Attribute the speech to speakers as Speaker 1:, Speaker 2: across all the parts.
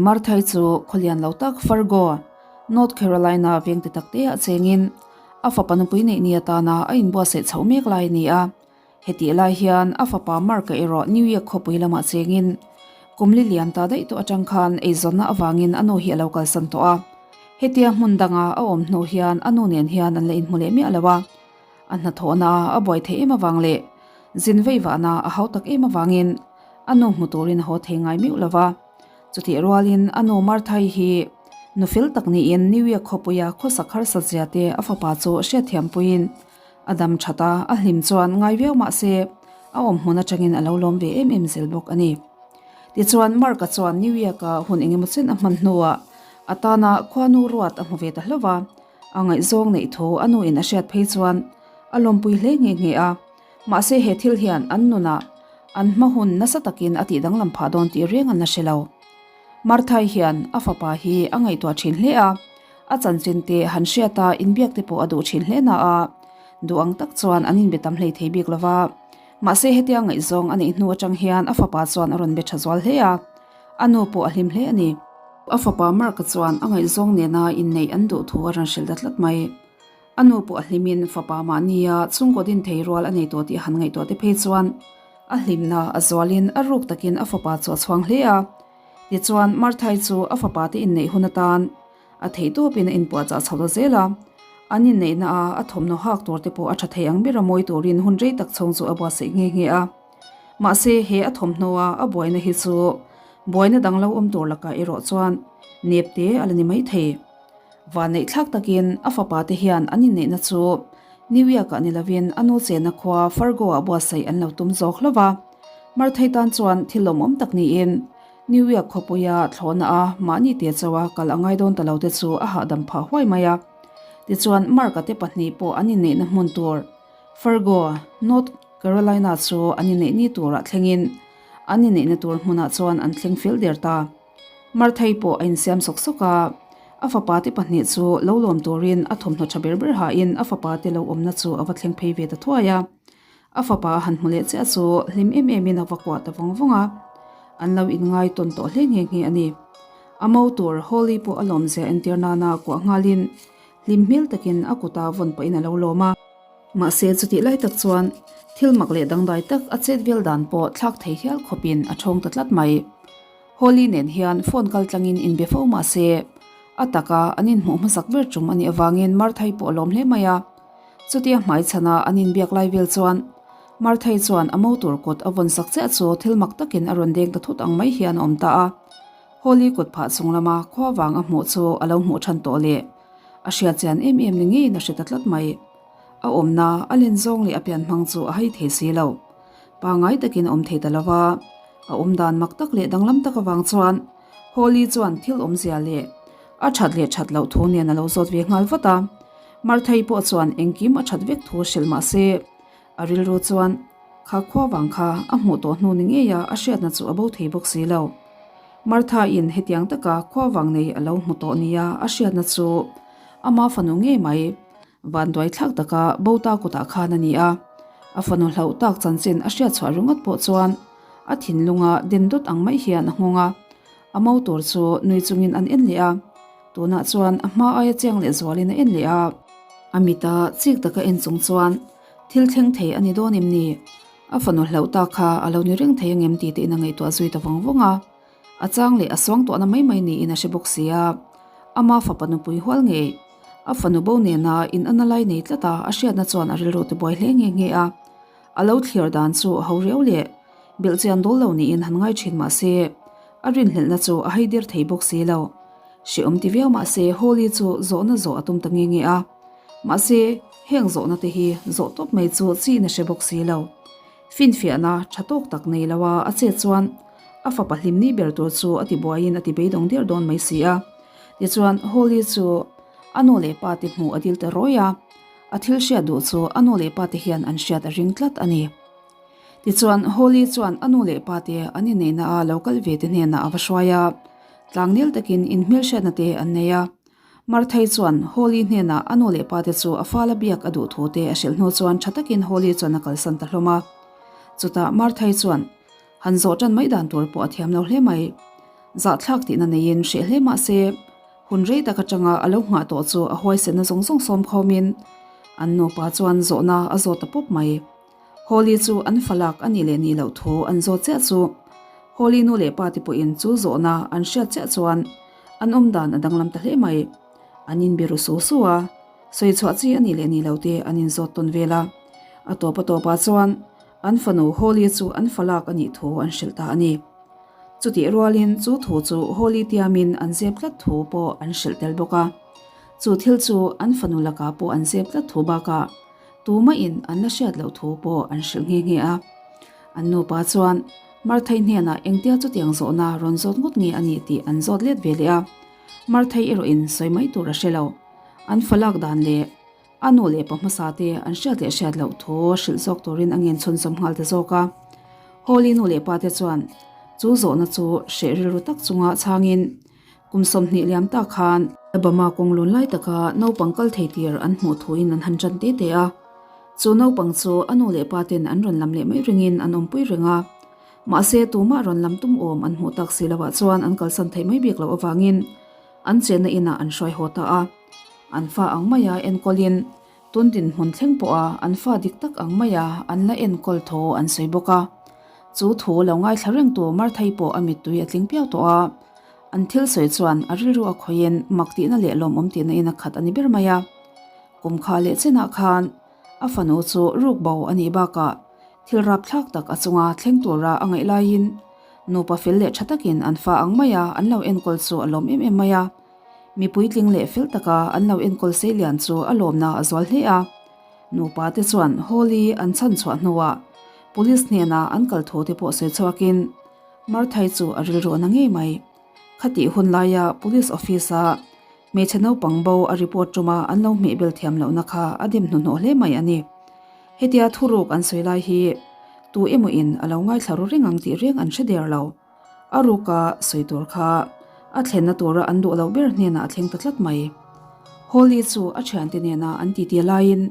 Speaker 1: Marthai chu khawlian lo tak Fargo, North Carolina veng ti tak te ah chengin a fapa nupui neih ni atana a inbuatsaih chhoh mek lai a ni a. Hetih lai hian a fapa Mark-a erawh New York khawpui lamah chengin kum li lian ta daih tawh atang khan eizawnna avangin a nu hi a lo kalsan tawh a. Hetia hmun danga a awm hnu hian a nu nen hian an la inhmu leh miah lo a. A hnathawhna a buai theih em avang leh zin vei vahna a hau tak em avangin a nu hmu turin a haw thei ngai miuh lo va. Chutih rualin a nu Marthai hi nu fel tak niin New York khawpuia khawsak harsat zia te a fapa chu hriatthiampuiin a dam that a, a hlim chuan ngai viau mah se a awm hmun atangin a lo lawm ve em em zel bawk a ni. Tichuan Mark-a chuan New York-a hun engemaw chen a hman hnuah a tana khuanu ruat a hmu ve ta hlauh va, A ngaihzawng neih thu a nuin a hriat phei chuan a lawmpui hle nghe nghe a, mahse he thil hian an nunah an hma hun nasa takin a tih danglam phah dawn tih reng an la hre lo. Marthai hian a fapa hi a ngaihtuah thin hle a, a chanchin te han hriat a inbiak te pawh a duh thin hle na a, duh ang tak chuan an inbe tam hlei thei bik lo va, mahse hetia ngaihzawng a neih hnu atang hian a fapa chuan a rawn be tha zual hle a, a nu pawh a hlim hle a ni. A fapa Mark-a chuan a ngaihzawng nena inneih an duh thu a rawn hrilh ta tlat mai. A nu pawh a hlimin fapa mahnia chhungkaw din thei rual a nei tawh tih a han ngaihtuah te phei chuan a hlimna a zualin a ruk takin a fapa chu a chhuang hle a. Tichuan, Marthai chu a fapa te inneih hun atan a theih tawpin a inpuahchah chho ta zel a. An inneihna a a thawmhnaw hak tur te pawh a tha thei ang bera mawi turin hun rei tak chhung chu a buatsaih nghe nghe a. Mahse, he a thawmhnaw a a buaina hi chu buaina dang lo awm tur lakah erawh chuan nep te a la ni maithei. Vanneih thlak takin a fapa te hian an inneihna chu New York-ah ni lovin a nu chenna khua Fargo-ah buatsaih an lo tum zawk hlauh a. Marthei tan chuan thil lawmawm tak niin New York khawpuia thlawhna a mahni te chawa kal a ngai dawn ta lo te chu a hahdam phah huai mai a. Tichuan, Mark-a te pahnih pawh an inneihna hmun tur Fargo, North Carolina chu an inneih ni turah thlengin an inneihna tur hmunah chuan an thleng fel der ta. Marthai pawh a insiam sawk sawk a, a fapa te pahnih chu lo lawm turin a thawmhnaw tha ber ber hain a fapa te lo awmna chu a va thleng phei ve ta thuai a. A fapa a han hmu leh chiah chu hlim em emin a va kuah ta vawng vawng a, an lo inngai tawn tawh hle nghe nghe a ni. A mo tur Holly pawh a lawmzia entir nana kuah nghalin hlim hmel takin a kuta vawn pahin a lo lawm a. Mahse chutih lai tak chuan thil mak leh dangdai tak a chet vel dan pawh thlak thei hial khawpin a thawng ta tlat mai. Holly nen hian phone kal tlangin inbe fo mahse a taka an inhmuh hmasak ber tum a nih avangin Marthai pawh a lawm hle mai a. Chutia hmai chhana an inbiak lai vel chuan Marthai chuan a mo tur kut a vawn sak chiah chu thil mak takin a rawn deng ta thut ang mai hian a awm ta a. Holly kut phah chung lama khua vang a hmuh chu a lo hmuh than tawh leh A hriat chian em em ni ngeiin a hre ta tlat mai. A awmna, a len zawng leh a pian hmang chu a hai thei si lo. Pangngai takin a awm thei ta lo va, a awm dan mak tak leh danglam tak avang chuan Holly chuan thil awmzia leh a that leh that loh thu nen a lo zawt ve nghal vat a. Marthai pawh chuan engkim a that vek thu hrilh mah se, a rilru chuan kha khua vang kha a hmuh tawh hnu ni ngeia a hriatna chu a bo thei bawk si lo. Martha-in hetiang taka khua vang nei a lo hmu tawh nia a hriatna chu ama fanu ngei mai vanduai thlak taka Bota kutah khan a ni a. A fanu hlauh tak chanchin a hriat chhuah ringawt pawh chuan a thinlunga den dawt ang mai hian a nghawng a. A mo tur chu nui chungin an en leh a, tunah chuan a hma aia chiang leh zualin a en leh a. A mita chik taka en chung chuan thil thleng thei a ni dawn em ni? A fanu hlauh tak kha a lo ni reng thei angem tih te in a ngaihtuah zui ta vawng vawng a. A chang leh a suang tuahna mai mai niin a hre bawk si a. Ama fapa nupui hual ngei. A fanu bo nena in ana lai nei tlat a, a hriatna chuan a rilru tibuai hle nghe nghe a. A lo thlir dan chu a ho riau leh belh chian dawl lo niin han ngai thin mah se, a rinhlelhna chu a haidir thei bawk si lo. Hrehawm ti viau mah se Holly chu zawhna zawh a tum ta nghe nghe a. Mahse, heng zawhna te hi zawh tawp mai chu chiin a hre bawk si lo. Finfiahna tha tawk tak nei lo a a chet chuan a fapa hlimni ber tur chu a ti buaiin a ti beidawng der dawn mai si a. Tichuan, Holly chu a nu leh pa te hmuh a dil ta rawi a, a thil hriat duh chu a nu leh pa te hian an hriat a ring tlat a ni. Tichuan, Holly chuan a nu leh pa te an inneihna a lo kal ve te hnenah a va hruai a, tlangnel takin inhmelhriatna te an nei a. Marthai chuan Holly hnenah a nu leh pa te chu a fala biak a duh thu te a hrilh hnu chuan tha takin Holly chuan a kalsan ta hlawm a. Chutah Marthai chuan han zawh tan mai dan tur pawh a thiam lo hle mai. Zahthlak tihna neiin hreh hle mah se, hun rei tak atanga a lo nghah tawh chu a huaisenna zawng zawng sawm khawmin an nupa chuan zawhna a zawt ta pawp mai. Holly chu an falak a nih leh nih loh thu an zawt chiah chu Holly nu leh pa te pawhin chu zawhna an hriat chiah chuan an awm dan a danglam ta hle mai. An inbe ru su su a, sawi chhuah chi a nih leh nih loh te an inzawt tawn vel a. A tawp a tawpah chuan an fanu Holly chu an falak a nih thu an hrilh ta a ni. Chutih rualin chu thu chu Holly tiamin an zep tlat thu pawh an hrilh tel bawk a. Chu thil chu an fanu lakah pawh an zep tlat thu bakah Tumahin an la hriat loh thu pawh an hrilh nghe nghe a. An nupa chuan Marthai hnenah engtia chutiang zawhna rawn zawt ngawt nge a nih tih an zawt let ve leh a. Marthai erawhin sawi mai tur a hre lo. An fa lak dan leh a nu leh pa hmasa te an hriat leh hriat loh thu hrilh zawk turin a ngen chhunzawm nghal ta zawk a. Hawli nu leh pa te chuan chu zawhna chu hreh rilru tak chunga chhangin Kum 20 liam tak khan Alabama kawng lun lai taka naupang kal thei tir an hmuh thuin an han tan te te a. Chu naupang chu a nu leh pa ten an rawn lam leh mai ringin an awmpui reng a. Mahse tumah rawn lam tum awm an hmuh tak si loah chuan an kalsan theih mai bik loh avangin an chenna inah an hruai haw ta a. An fa ang maia enkawlin tun dinhmun thleng pawha an fa dik tak ang maia an la enkawl thaw an sawi bawk a. Chu thu lo ngaithla rengtu Marthai pawh a mittui a tling piau tawh a. An thil sawi chuan a rilru a khawiin mak tihna leh lawmawm tihna in a khat a ni ber mai a. Kum kha leh chenah khan a fanu chu ruk bo a nih bakah thil rapthlak tak a chunga thleng tura a ngaih laiin nupa fel leh tha takin an fa ang maia an lo enkawl chu a lawm em em mai a. Mi puitling leh fel taka an lo enkawl seilian chu a lawmna a zual hle a. Nupa te chuan Holi an chhan chhuah hnuah Police hnena an kal thu te pawh sawi chhuakin Marthai chu a rilru a na ngei mai. Khatih hun laia Police Office-a hmeichhe naupang bo a report tuma an lo hmehbel thiam lohna kha a dem hnuhnawh hle mai a ni. Hetia thuruk an sawi lai hi tu emaw in a lo ngaithla ru reng ang tih reng an hre der lo. A ruka sawi tur kha a thlenna tura an duh loh ber hnenah a thleng ta tlat mai. Holly chu a thiante nena an titi laiin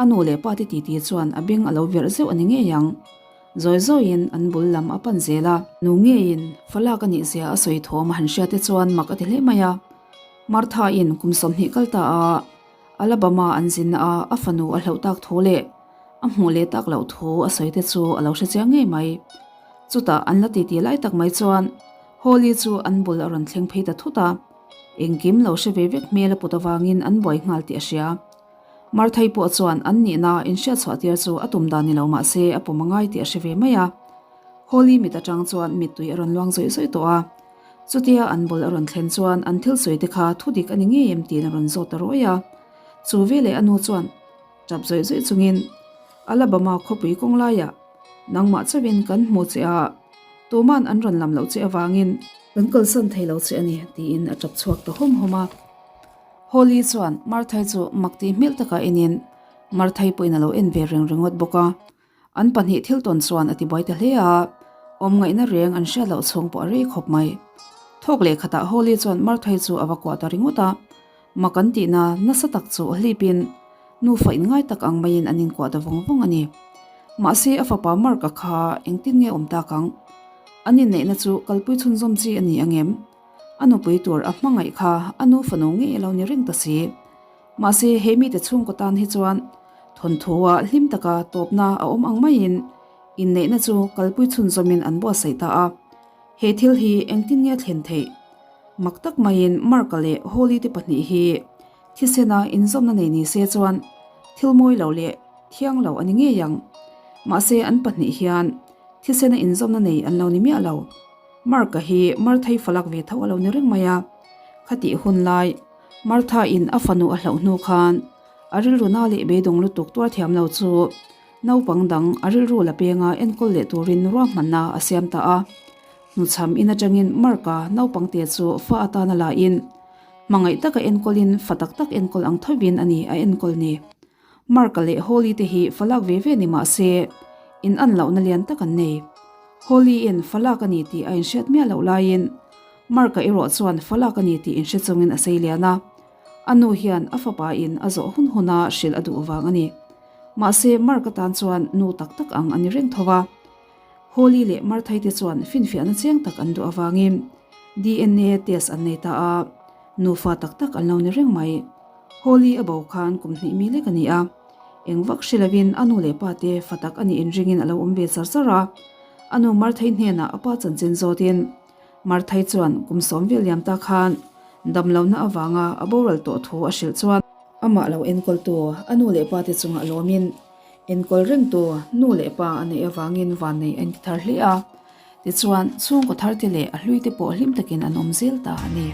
Speaker 1: A nu leh pa te titi chuan a beng a lo verh zeuh a ni ngei ang. Zawi zawiin an bul lam a pan zel a. Nu ngeiin falak a nih zia a sawi thawm a han hria te chuan mak a ti hle mai a. Martha-in kum 20 kal ta a, Alabama an zinna a a fanu a hlauh tak thu leh a hmuh leh tak loh thu a sawi te chu a lo hre chiang ngei mai. Chutah an la titi lai tak mai chuan Holly chu an bul a rawn thleng phei ta thut a. Engkim lo hre ve vek hmel a put avangin an buai nghal tih a hria. Marthai pawh chuan an nihna inhriatchhuah tir chu a tum dan ni lo mah se a pawm a ngai tih a hre ve mai a. Holly mit atang chuan mittui a rawn luang zawih zawih tawh a. Chutia an bul a rawn thlen chuan an thil sawi te kha thu dik a ni ngei em tiin a rawn zawt ta rawih a. Chu veleh a nu chuan tap zawih zawih chungin Alabama khawpui kawng laiah nangmah chauhin kan hmu che a, tuman an rawn lam loh che avangin kan kalsan thei lo che a ni tiin a tap chhuak ta hawm hawm a. Holly chuan Marthai chu mak tih hmel taka enin Marthai pawhin a lo en ve reng ringawt bawk a. An pahnih thil tawn chuan a tibuai ta hle a, awm ngaihna reng an hriat loh chhung pawh a rei khawp mai. Thawk leh khatah Holly chuan Marthai chu a va kuah ta ringawt a, mak an tihna nasa tak chu hlipin nufa inngai tak ang maiin an inkuah ta vawng vawng a ni. Mahse a fapa Mark-a kha engtin nge awm tak ang? An inneihna chu kalpui chhunzawm chi a ni angem? A nupui tur a hmangaih kha a nu fanu ngei a lo ni reng ta si. Mahse he mite chhungkaw tan hi chuan thawnthu-a hlim taka tawpna a awm ang maiin inneihna chu kalpui chhunzawmin an buatsaih ta a. He thil hi engtin nge a thlen theih? Mak tak maiin Mark-a leh Holly te pahnih hi thisena inzawmna nei ni se chuan thil mawi lo leh thiang lo a ni ngei ang. Mahse an pahnih hian thisena inzawmna nei an lo ni miah lo. Mark-a hi Marthai falak ve tho a lo ni reng mai a. Khatih hun lai, Martha-in a fanu a hlauh hnu khan a rilru na leh beidawng lutuk tuar thiam lo chu naupang dang a rilru la penga enkawl leh turin ruahmanna a siam ta a. Hnuchham in atangin Mark-a naupang te chu fa atana lahin hmangaih taka enkawlin fa tak tak enkawl ang thovin a ni a enkawl ni. Mark-a leh Holly te hi falak ve ve ni mah se, in an lohna lian tak an nei. Holly-in falak a ni tih a inhriat miah loh laiin Mark-a erawh chuan falak a ni tih inhre chungin a sei lian a. A nu hian a fapa-in a zawh hun huna hrilh a duh vang a ni. Mahse, Mark-a tan chuan nu tak tak ang a ni reng tho va. Holly leh Marthai te chuan finfiahna chiang tak an duh avangin. DNA test an nei ta a, nufa tak tak an lo ni reng mai. Holly a bo khan kum hnih mi lek a ni a, eng vak hre lovin a nu leh pa te fa tak a nih inringin a lo awm ve char char a. A nu Marthai hnenah a pa chanchin zawtin Marthai chuan kum sawm vel liam ta khan damlohna avanga a boral tawh thu a hrilh chuan amah lo enkawltu a nu leh pa te chungah lawmin enkawl rengtu nu leh pa a neih avangin vannei a inti thar hle a. Tichuan, chhungkaw tharte leh a hluite pawh hlim takin an awm zel ta a ni.